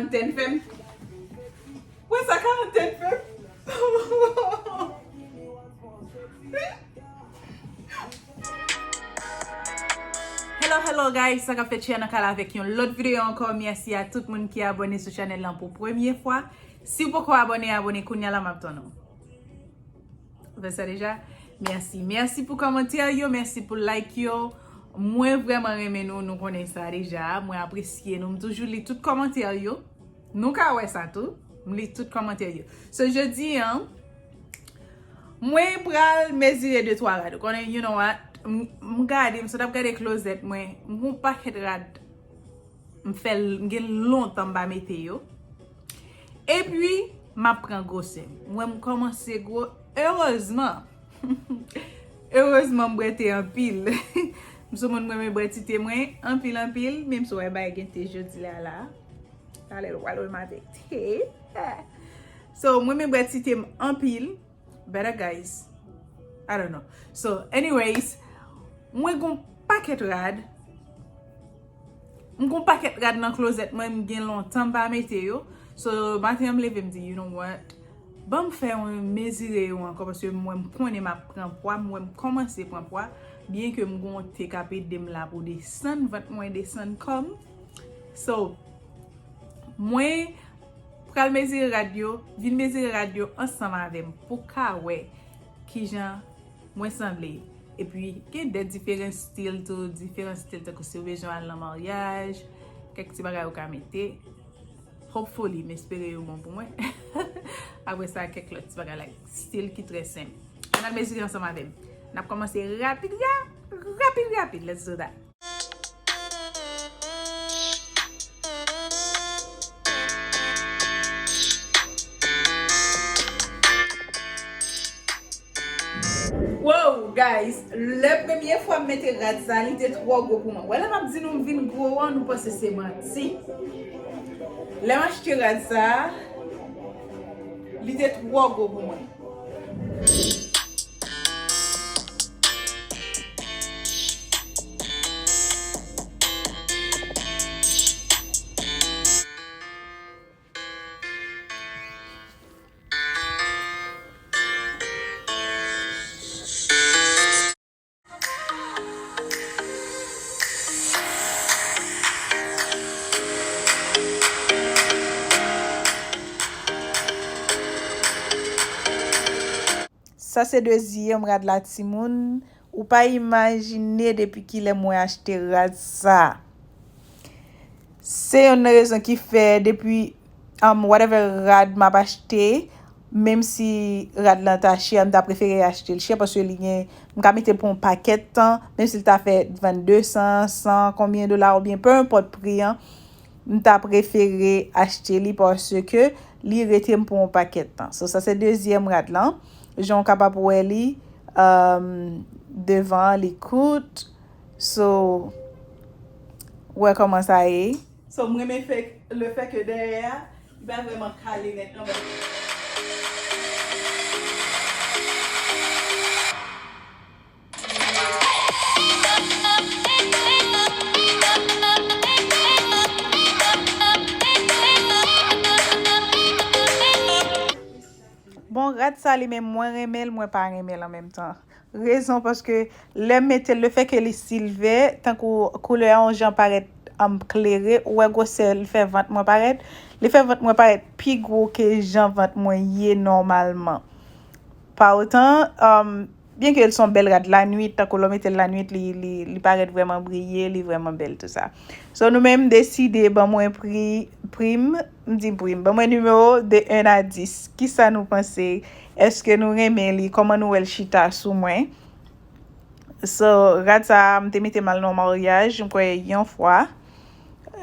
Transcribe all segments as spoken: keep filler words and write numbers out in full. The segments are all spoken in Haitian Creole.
Karantèn fè m. Wè sa karantèn fè m. Hello, hello guys, sa k ap fèt, Chia nan kay la avèk yon lòt videyo ankò. Mèsi a tout moun ki abòne sou chanèl lan pou premye fwa. Si w poko abòne, abòne kounye a la, m ap tann ou. Ou fè sa deja? Mèsi. Mèsi pou kòmantè yo, mèsi pou like yo. Mwen vrèman renmen nou, nou konnen sa deja. Mwen apresye nou. M toujou li tout kòmantè yo. Nou ka wè sa tou. M li tout kòmantè yo. So, jodi a, mwen pral mezire de twa rad. Ou konnen, you know what? M, m gade, m sot ap gade klozèt mwen. M gon pakèt rad. M fè l, m gen lontan m pa mete yo. Epi, m ap pran gwosè m. Mwen, m kòmanse gwo. Erezman. Erezman, m bwè te anpil. M sou moun mwen, mwen bwè ti te mwen anpil, anpil. Menm si w wè bagay gen te jodi la, la. Talè l wè l wè m avèk te. So, mwen, mwen bwè ti te m anpil. Better guys. I don't know. So, anyways, mwen gon pakèt rad. M gon pakèt rad nan klozèt mwen, m gen lontan m pa mete yo. So, maten an m leve m di, you know what? Ban m fè yon mezire yo ankò, paske mwen m konnen m ap pran pwa, mwen m kòmanse pran pwa, byen ke m gon te k ap ede m la pou desann, vant mwen desann kòm. So, mwen pral mezire rad yo, vin mezire rad yo ansanm avè m pou ka wè kijan mwen sanble. Epi, gen de diferan stil tou, diferan stil tankou si w bezwen al nan maryaj, kèk ti bagay ou ka mete. Hopefully, m espere yo bon pou mwen. Apre sa, kèk lòt ti bagay like stil ki trè senp. Ann al mezire ansanm avè m. N ap kòmanse rapid, ra-, rapid, rapid. Let's do that. Wow, guys, lè premye fwa m mete rad sa, li te twò gwo pou mwen. Wè, lè m ap di nou m vin gwo an, nou panse se manti. Lè m achte rad sa, li te twò gwo pou mwen. Sa se dezyèm rad la, timoun. Ou pa imajine depi kilè mwen achte rad sa. Se youn nan rezon ki fè depi, um, whatever rad m ap achte, menm si rad lan ta chè, m ta prefere achte l chè paske li gen, m ka mete l pou yon pakèt tan, menm si l ta fè vann de san, san konbyen dola oubyen pe enpòt pri an, m ta prefere achte li paske li rete m pou yon pakèt tan. So, sa se dezyèm rad lan. Jan w kapab wè li, um, devan an, li kout. So, wè kòman sa ye. So, m renmen fè, le fè ke dèyè a, li pa vrèman kale nèt non. Bon, rad sa li menm, mwen renmen l, mwen pa renmen l an menm tan. Rezon, paske lè m mete l, le fè ke li silvè, tankou koulè a yon jan parèt, um, klere, ou wè gwosè l fè vant mwen parèt, li fè vant mwen parèt pi gwo ke jan vant mwen ye nòmalman. Pa otan, um, byen ke l se yon bèl rad lanwit, tankou lè w mete l lanwit, li, li, li parèt vrèman briye, li vrèman bèl, tou sa. So, nou menm, deside ban mwen pri, pri m, m di pri m, ban mwen nimewo de en a dis. Kisa nou panse? Èske nou renmen li? Kòman nou wè l chita sou mwen? So, rad sa a, m te mete m al nan yon maryaj, m kwè yon fwa.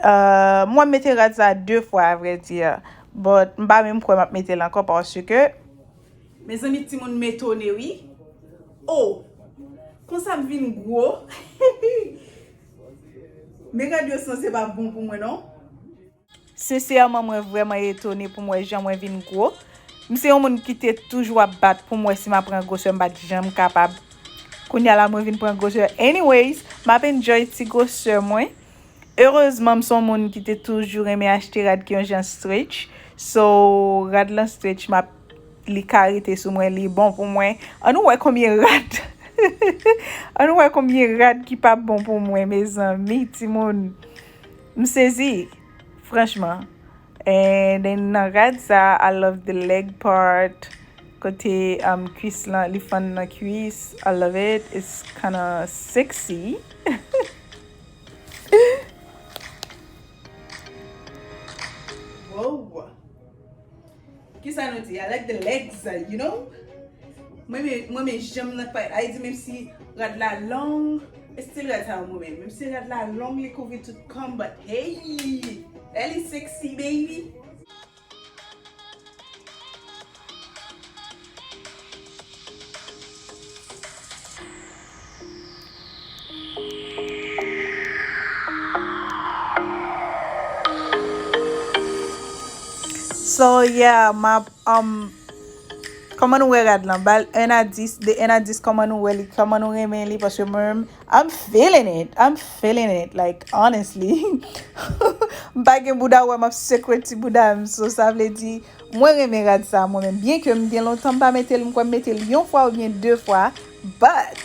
Euh, mwen, m mete rad sa a de fwa, avrèdi. But, m pa menm kwè m ap mete l ankò paske Mezanmi, timoun, m etone, wi. Oh! Konsa m vin gwo. Men rad yo sanse pa bon pou mwen, non. Sensèman, mwen vrèman etone pou m wè jan mwen vin gwo. M se yon moun ki te toujou ap bat pou m wè si m ap pran gwosè, m pa t janm kapab. Kounye a la, mwen vin pran gwosè. Anyways, m ap enjoy ti gwosè mwen. Erezman, m se yon moun ki te toujou renmen achte rad ki yon jan stretch. So, rad lan stretch, m ap, li ka rete sou mwen, li bon pou mwen. Ann nou wè konbyen rad. Ann nou wè konbyen rad ki p ap bon pou mwen, mezanmi, timoun. M sezi, franchman. And then nan rad sa, I love the leg part. Kote um, kwis lan, li fann nan kwis. I love it. It's kinda sexy. Wow. Kisa nou di? I like the legs, you know? Mwen men, mwen men janm nan k pa, ay di menm si rad la long, e still rad sa yo mwen men. Menm si rad la long, li kouvri tout kò m, but hey, that is sexy, baby. So yeah, m ap, um, kòman nou wè rad lan? Ba l en a dis, de en a dis, kòman nou wè li, kòman nou renmen li, paske mwen menm, I'm feeling it, I'm feeling it, like, honestly. M pa gen bouda, wè, m ap sekwe ti bouda m, so sa vle di, mwen renmen rad sa, mwen menm. Byen ke m gen lontan m pa mete l, m kwè m mete l yon fwa oubyen de fwa, but,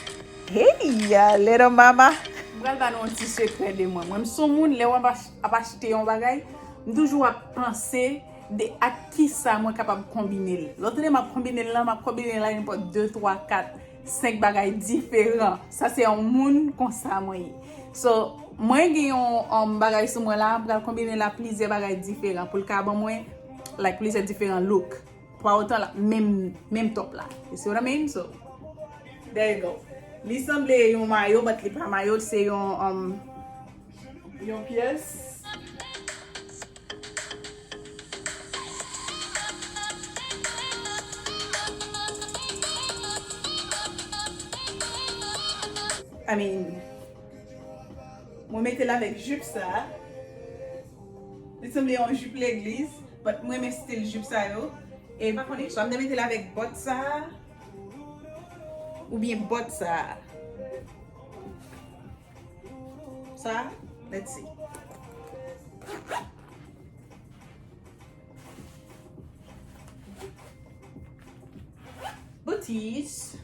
hey, a little mama. M pral ba nou yon ti sekrè de mwen. Mwen, m se yon moun, lè w ap ach-, ap achte yon bagay, m toujou ap panse de ak kisa mwen kapab konbine l. Lè w tande m ap konbine l lan, m ap konbine l ak nenpòt de, twa, kat, senk bagay diferan. Sa se yon moun konsa mwen ye. So, mwen gen yon um, bagay sou mwen la, m pral konbine l ak plizyè bagay diferan pou l ka ban mwen, like, plizyè diferan look. Pou otan la, menm, menm top la. You see what I mean? So, there you go. Li sanble yon mayo, but li pa mayo, se yon, um, yon pyès. I mean, mwen mete l avèk jip sa. Li sanble yon jip legliz, but mwen renmen stil jip sa yo. E m pa konnen, swa m te mete l avèk bòt sa, oubyen bòt sa. Sa, let's see. Booties.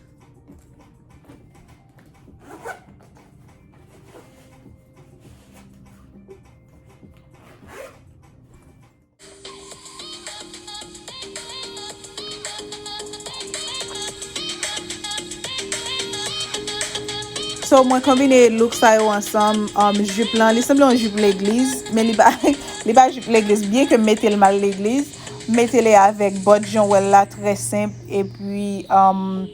So, mwen konbine look sa yo ansanm, um, jip lan, li sanble yon jip legliz, men li pa, li pa jip legliz, byen ke m mete l mal legliz, m mete l avèk bòt jan w wè l la, trè senp, epi, um,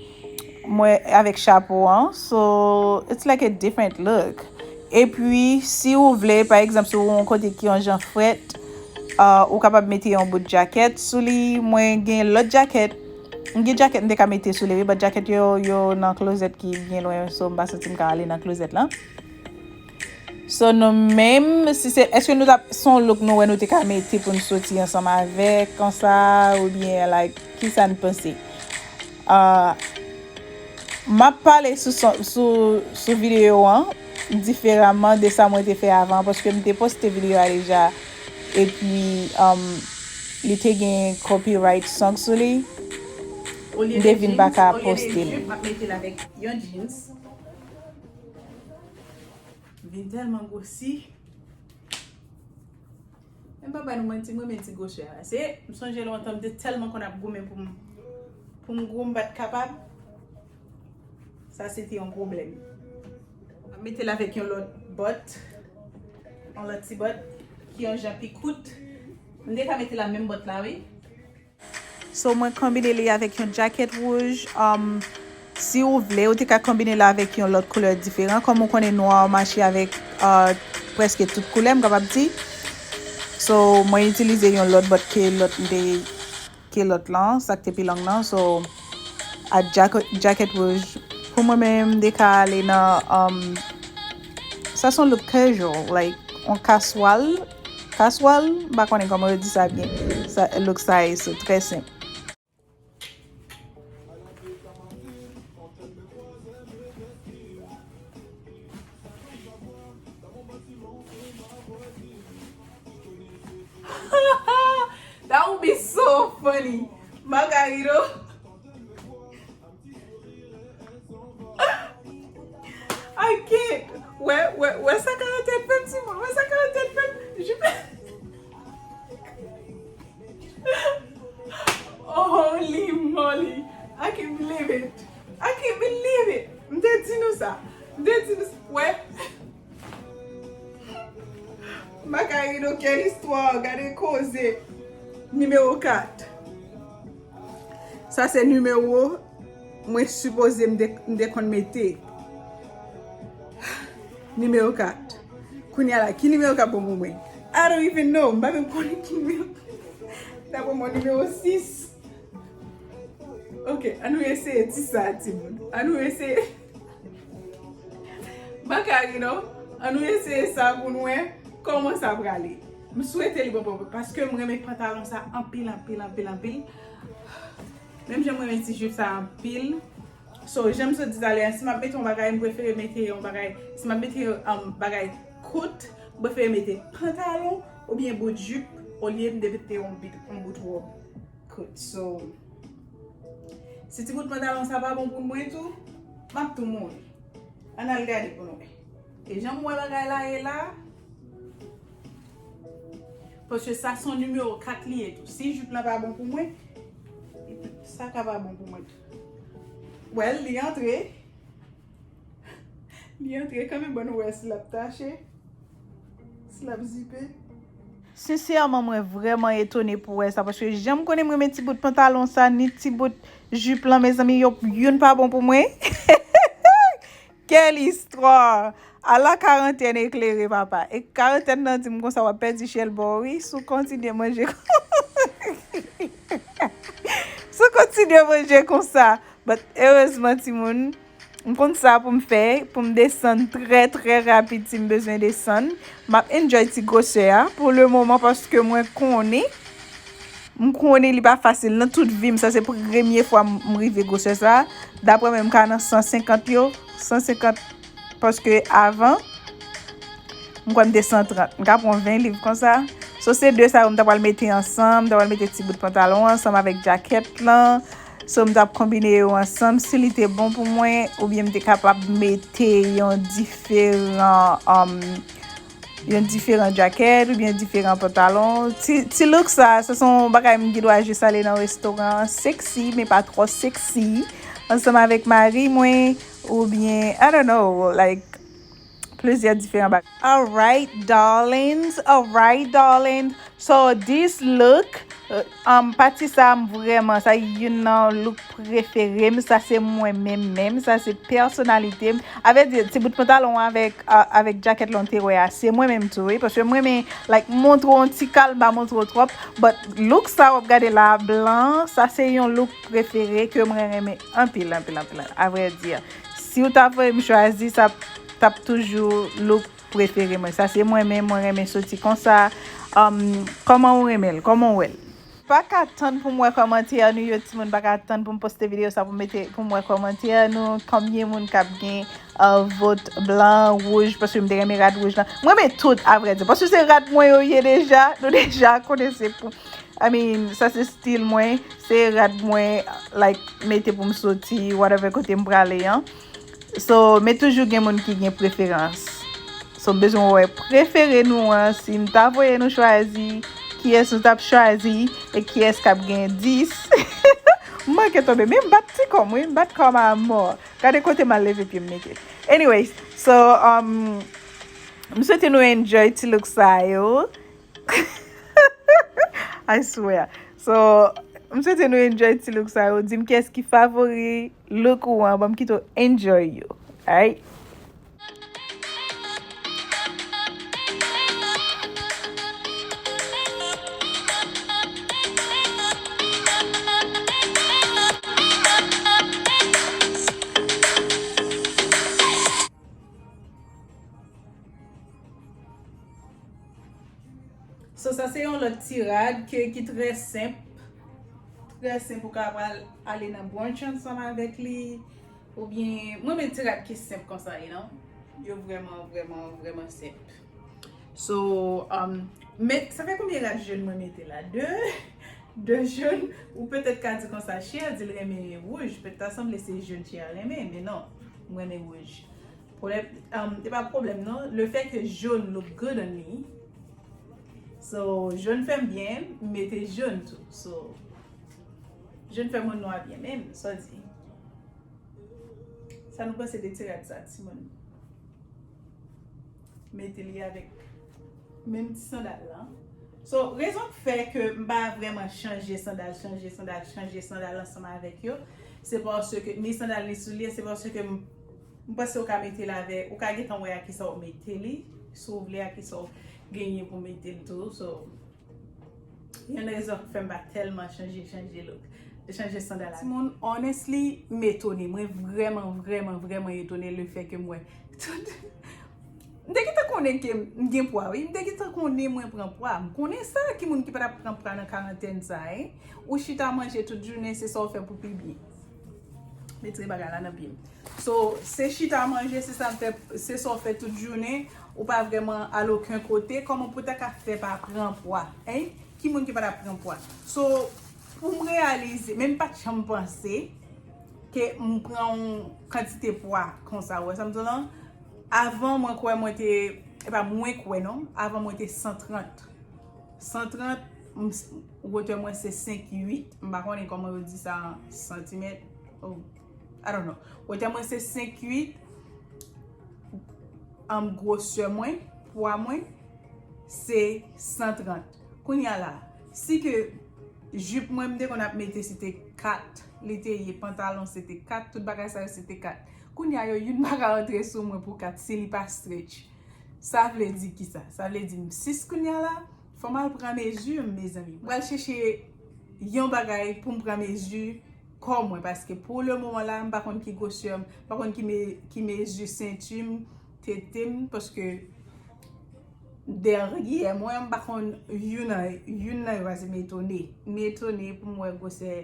mwen avèk chapo an. So, it's like a different look. Epi, si ou vle, pa egzanp, si ou yon kote ki yon jan frèt, uh, ou kapab mete yon bout jakèt sou li. Mwen gen lòt jakèt. M gen jakèt m te ka mete sou li, wi, but jakèt yo, yo nan klozèt ki byen lwen, so m pa santi m ka ale nan klozèt lan. So, nou menm, si se, èske nou t ap, se yon look nou wè nou te ka mete pou n soti ansanm avèk, konsa, oubyen, like, kisa n panse? Ah, m ap pale sou, sou, sou videyo an diferaman de sa mwen te fè avan, paske m te poste videyo a deja, epi, um, li te gen copyright song sou li. M te vin pa ka poste l. Olye de jeans, m ap mete l avèk yon jeans. Vin tèlman gwosi. Men m pa ba nou manti, m renmen ti gwosè a. Se, m sonje lontan, m te tèlman konn ap goumen pou m, pou m gwo, m pa t kapab. Sa se te yon pwoblèm. M ap mete l avèk yon lòt bòt, yon lòt ti bòt, ki yon jan pi kout. M te ka mete l ak menm bòt la, wi. So, mwen konbine li avèk yon jakèt wouj. Um, si ou vle, ou te ka konbine l avèk yon lòt koulè diferan. Kòm ou konnen, nwa mache avèk, uh, prèske tout koulè, m kapab di. So, mwen itilize yon lòt bòt ke lòt m te, ke lòt lan, sa k te pi long nan. So, a jakèt, jakèt wouj. Pou mwen menm, m te ka ale nan, um, sa se yon look casual, like, yon kaswal. Kaswal, m pa konnen kòman yo di sa byen. Sa, look sa ye, so, trè senp. So funny. Margarito. I can't. Wè, wè, wè sa karantèn fè m, timoun. Wè sa karantèn fè m. Je... Holy moly. I can't believe it. I can't believe it. M te di nou sa. M te di nou sa. Wè. Macarino, quelle histoire. Gade koze. Nimewo kat. Sa se nimewo mwen sipoze m te, m te konn mete. Nimewo kat. Kounye a la, ki nimewo k ap bon pou mwen? I don't even know. M pa menm konnen ki nimewo. Dapre mwen, nimewo sis. Ok, ann nou eseye di sa, timoun. Ann nou eseye. Macarino, ann nou eseye sa pou n wè kòman sa prale. M swete li bon pou mwen, paske m renmen pantalon sa anpil, anpil, anpil, anpil. Menm jan m renmen ti jip sa anpil. So, jan m sot di talè a, si m ap mete yon bagay, m prefere mete yon bagay, si m ap mete, um, bagay kout, m prefere mete pantalon oubyen bout jip olye m de mete yon bit, yon bout wòb kout. So, si ti bout pantalon sa pa bon pou mwen tou, m ap tou mouri. Ann al gade pou nou wè. E jan m wè bagay la ye la, paske sa se yon nimewo kat li ye tou. Si jip lan pa bon pou mwen, sa ka pa bon pou mwen tou. Well, li antre. Li antre kanmenm, bon, nou wè si l ap tache, si l ap zipe. Sensèman, mwen vrèman etone pou wè sa, paske jan m konnen m renmen ti bout pantalon sa, ni ti bout jip lan, mezanmi, yo, youn pa bon pou mwen. Quelle histoire! Ala karantèn eklere, papa. E karantèn nan di m konsa w ap pèdi chèlbò, wi, si w kontinye manje. Si w kontinye manje konsa. But, erezman, timoun, m konn sa pou m fè, pou m desann trè, trè rapid si m bezwen desann. M ap enjoy ti gwosè a pou le moman, paske mwen konnen, m konnen li pa fasil. Nan tout vi m, sa se premye fwa m, m rive gwosè sa. Dapre mwen, m ka nan san senkant yo, san senkant, paske avan, m kwè m te san trant. M ka pran ven liv konsa. So, se de sa yo m ta pral mete ansanm, m ta pral mete ti bout pantalon ansanm avèk djakèt lan. So, m t ap konbine yo ansanm si li te bon pou mwen, oubyen m te kapab mete yon diferan, um, yon diferan djakèt oubyen diferan pantalon. Ti, ti look sa, sa se yon bagay m gen dwa jis ale nan restoran sexy, men pa twò sexy, ansanm avèk mari mwen, oubyen, I don't know, like, plizyè diferan bagay. Alright, darlings. Alright, darlings. So, this look, uh, um, pati sa, m vrèman, sa youn nan look prefere m. Sa se mwen menm menm. Sa se pèsonalite m. Avèdi, ti bout pantalon avèk, uh, avèk djakèt lan w te wè a, se mwen menm tou, wi. Paske mwen renmen, like, montre w yon ti kal, m pa montre w twòp. But look sa w ap gade la, blan, sa se yon look prefere ke mwen renmen anpil, anpil, anpil, avrèdi. Si w ta voye m chwazi, sa t ap toujou look prefere mwen. Sa se mwen menm, mwen renmen soti konsa. Um, kòman ou renmen l? Kòman w wè l? Pa ka tann pou m wè kòmantè nou yo, timoun, pa ka tann pou m poste videyo sa pou m mete, pou m wè kòmantè nou, konbyen moun k ap gen, uh, vòt blan, wouj, paske m te renmen rad wouj lan. Mwen renmen tout, avrèdi, paske se rad mwen yo ye deja, nou deja konnen se pou, I mean, sa se stil mwen, se rad mwen, like, mete pou m soti, whatever kote m prale an. So, men toujou gen moun ki gen preferans. So, m bezwen wè prefere nou an, si m ta voye nou chwazi, kiyès nou t ap chwazi, e kiyès k ap gen dis. M manke tonbe, men m bat ti kò m, wi, m bat kò m a mò. Gade kote m al leve pye m mete. Anyways, so, um, m swete nou enjoy ti look sa yo. I swear. So, m swete nou enjoy ti look sa yo. Di m kiyès ki favori look ou an. Ban m kite w enjoy yo. Alright? So, sa se yon lòt ti rad ke, ki trè senp. Trè senp, ou ka pral ale nan brunch ansanm avèk li. Oubyen, mwen renmen ti rad ki senp konsa, you know. Yo vrèman, vrèman, vrèman senp. So, um, men, sa fè konbyen rad jòn mwen mete la? De. De jòn, ou petèt ka di konsa, Cher di l renmen wouj, petèt ta sanble se jòn Cher renmen, men non, m renmen wouj. Pwoblèm, um, se pa pwoblèm non, le fait que jaune look good on me, so, jòn fè m byen, m mete jòn tou, so, jòn fè moun nwa byen, men, sa w di. Sa nou panse de ti rad sa, timoun? Mete li avèk menm ti sandal lan. So, rezon k fè ke m pa vrèman chanje sandal, chanje sandal, chanje sandal ansanm avèk yo, se paske ni sandal ni soulye, se paske m, m panse ou ka mete l avè, ou ka gentan wè a kisa ou mete li, si w vle a kisa ou genyen pou mete l tou. So, yon rezon k fè m pa tèlman chanje, chanje look, chanje sandal la. Timoun, honestly, m etone. Mwen vrèman, vrèman, vrèman etone le fait que m wè tout. M te gentan konnen ke m gen pwa, wi. M te gentan konnen mwen pran pwa. M konnen sa, ki moun ki pa t ap pran pwa nan karantèn sa, hein? Ou chita manje tout jounen, se sa w fè pou pi byen. Retire bagay la nan pye m. So, se chita manje, se sa m fè, se sa w fè tout jounen, ou pa vrèman al okenn kote, kòman pou ta ka fè pa pran pwa? Hein? Ki moun ki pa t ap pran pwa? So, pou m reyalize, men m pa t janm panse ke m pran yon kantite pwa konsa. Ou wè sa m di w lan? Avan, mwen kwè mwen te, e pa mwen kwè non, avan mwen te san trant. San trant, m s-, wotè mwen se senk uit. M pa konnen kòman yo di sa an santimèt. Oh, I don't know. Wotè mwen se senk uit. An gwosè mwen, pwa mwen, se san trant. Kounye a la, si ke jip mwen m te konn ap mete se te kat, li te ye, pantalon se te kat, tout bagay sa yo se te kat. Kounye a yo, youn pa ka rantre sou mwen pou kat si li pa stretch. Sa vle di kisa? Sa vle di m sis kounye a la, fò m al pran mezi m, mezanmi. M pral chèche yon bagay pou m pran mezi kò mwen, paske pou le moman la, m pa konn ki gwosè m, m pa konn ki me-, ki mezi senti m, tete m, paske dèyè mwen, m pa konn youn nan, youn nan yo, paske m etone. M etone pou m wè gwosè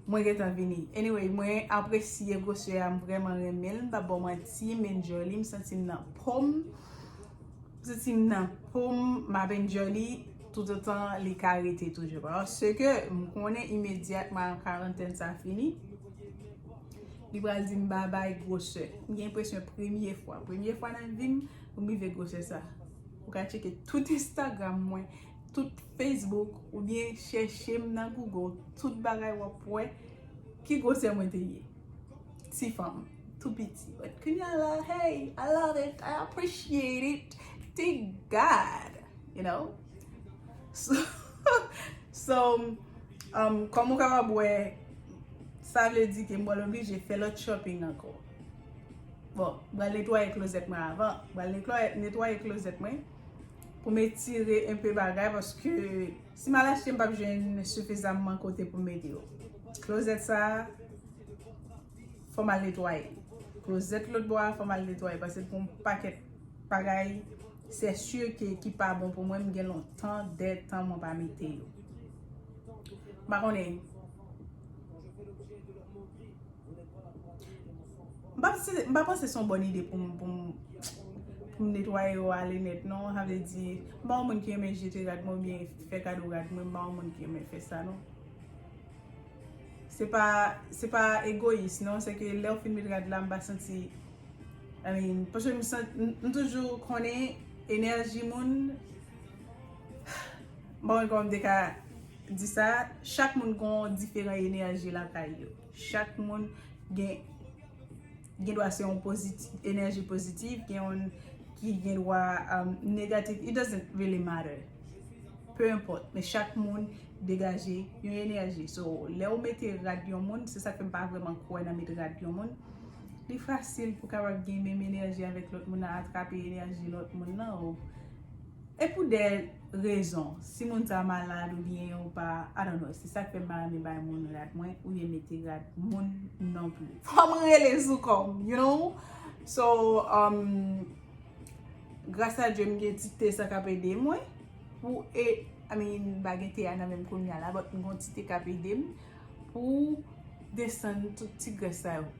mwen gentan vini. Anyway, mwen apresye gwosè a, m vrèman renmen l, m p ap ba w manti, m enjoy li, m santi m nan po m. M santi m nan po m, m ap enjoy li toutotan li ka rete toujou. Paske m konnen imedyatman karantèn sa fini, li pral di m babay gwosè. M gen enpresyon premye fwa, premye fwa nan vi m, pou m rive gwosè sa. Ou ka tcheke tout Instagram mwen, tout Facebook, oubyen chèche m nan Google, tout bagay w ap wè ki gwosè mwen te ye. Ti fanm, tou piti. But kounye a la, hey, I love it, I appreciate it. Thank God, you know? So, so, um, kòm ou kapab wè, sa vle di ke m pral oblije fè lòt shopping ankò. Bon, m pral netwaye klozèt mwen avan. M pral netwaye, netwaye klozèt mwen pou m etire enpe bagay, paske si m al achte, m p ap jwenn sifizamman kote pou m mete yo. Klozèt sa, fò m al netwaye. Klozèt lòt bò a, fò m al netwaye, paske pou yon pakèt bagay, se si ke ki pa bon pou mwen, m gen lontan, dè tan mwen pa mete yo. M pa konnen. M pa, se, m pa panse se yon bòn ide pou m, pou m, pou m netwaye yo ale nèt, non. Sa vle di, m pa yon moun ki renmen jete rad mwen oubyen fè kado rad mwen, m pa yon moun ki renmen fè sa, non. Se pa, se pa egoyis, non. Se ke lè w fin met rad la, m pa santi, I mean, paske m santi, m, m toujou konnen enèji moun, m pa konn kòman m te ka di sa, chak moun gen yon diferan enèji lakay yo. Chak moun gen, gen dwa se yon pozitif, enèji pozitif, gen yon ki gen dwa, um, negatif. It doesn't really matter. Peu importe, men chak moun degaje yon enèji. So, lè w mete rad yon moun, se sa k fè m pa vrèman kwè nan met rad yon moun. Li fasil pou kapab gen menm enèji avèk lòt moun nan, atrape enèji lòt moun nan. Ou, e pou de rezon, si moun sa malad oubyen ou pa, I don't know, se sa k fè m pa renmen bay moun rad mwen, oubyen mete rad moun non pli. Fò m rele sou kò m, you know? So, um, gras a Dye, m gen ti te sa k ap ede mwen pou, e, I mean, m pa gen te a nan men m kounye a la, but m gen ti te k ap ede m pou desann tout ti grès sa yo.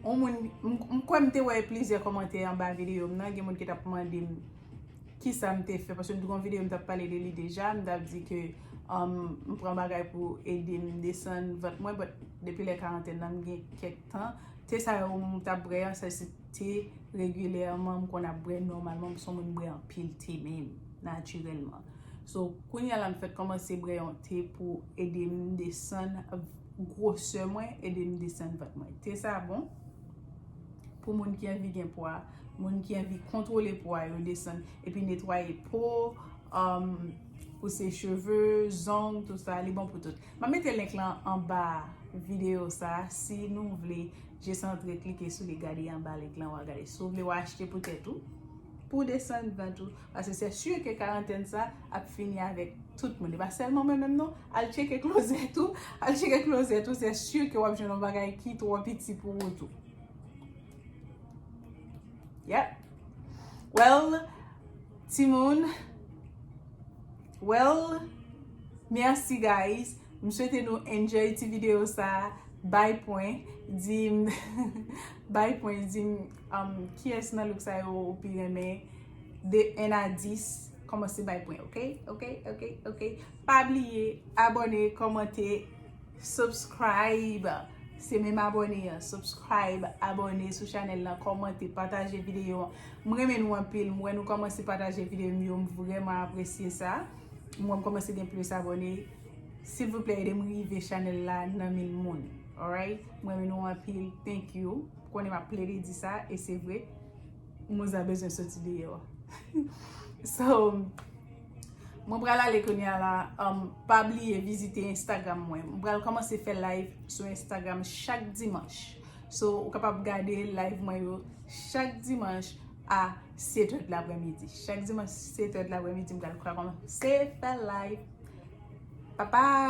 On moun, m, m kwè m te wè plizyè kòmantè anba videyo m nan, gen moun ki t ap mande m kisa m te fè, paske m te gen yon videyo m t ap pale de li deja, m t ap di ke Um, m pran bagay pou ede m desann vant mwen, but depi lè karantèn nan m gen kèk tan. Te sa yo m t ap bwè an, sa se te regilyèman m konn ap bwè nòmalman, m se yon moun bwè anpil te menm, natirèlman. So, kounye a la m fèk kòmanse bwè yon te pou ede m desann gwosè mwen, ede m desann vant mwen. Te sa bon pou moun ki anvi gen pwa, moun ki anvi kontwole pwa yo, desann, epi netwaye po, um, pou se cheve, zong, tout sa, li bon pou tout. M ap mete link lan anba videyo sa, si nou vle, jis antre klike sou li, gade anba link lan, w a gade. Si w vle, w a achte pou tèt ou, pou desann vant ou, paske se si ke karantèn sa ap fini avèk tout moun. E pa sèlman mwen menm non, al tcheke klozèt ou, al tcheke klozèt ou, se si ke w ap jwenn yon bagay ki twò piti pou ou tou. Yep. Well, timoun, well, merci guys. M swete nou enjoy ti videyo sa. Bay pwen, di m, bay pwen, di m, um, kiyès nan look sa yo ou pi renmen, de en a dis, kòmanse bay pwen, ok? Ok, ok, ok. Pa bliye, abòne, kòmante, subscribe. Se menm abòne an, subscribe, abòne sou chanèl lan, kòmante, pataje videyo an. M renmen nou anpil, m wè nou kòmanse pataje videyo m yo, m vrèman apresye sa. M wè m kòmanse gen plis abòne. Silvouplè, ede m rive chanèl la nan mil moun. Alright? M renmen nou anpil. Thank you. Konnen m ap plede di sa, e se vre. Moun sa bezwen soti deyò. So, mwen pral ale kounye a la. Um, pa bliye vizite Instagram mwen. Mwen pral kòmanse fè live sou Instagram chak dimanch. So, ou kapab gade live mwen yo chak dimanch a sèt è de laprèmidi. Chak dimanch, sèt è de laprèmidi, m pral kòmanse fè live. Bye bye!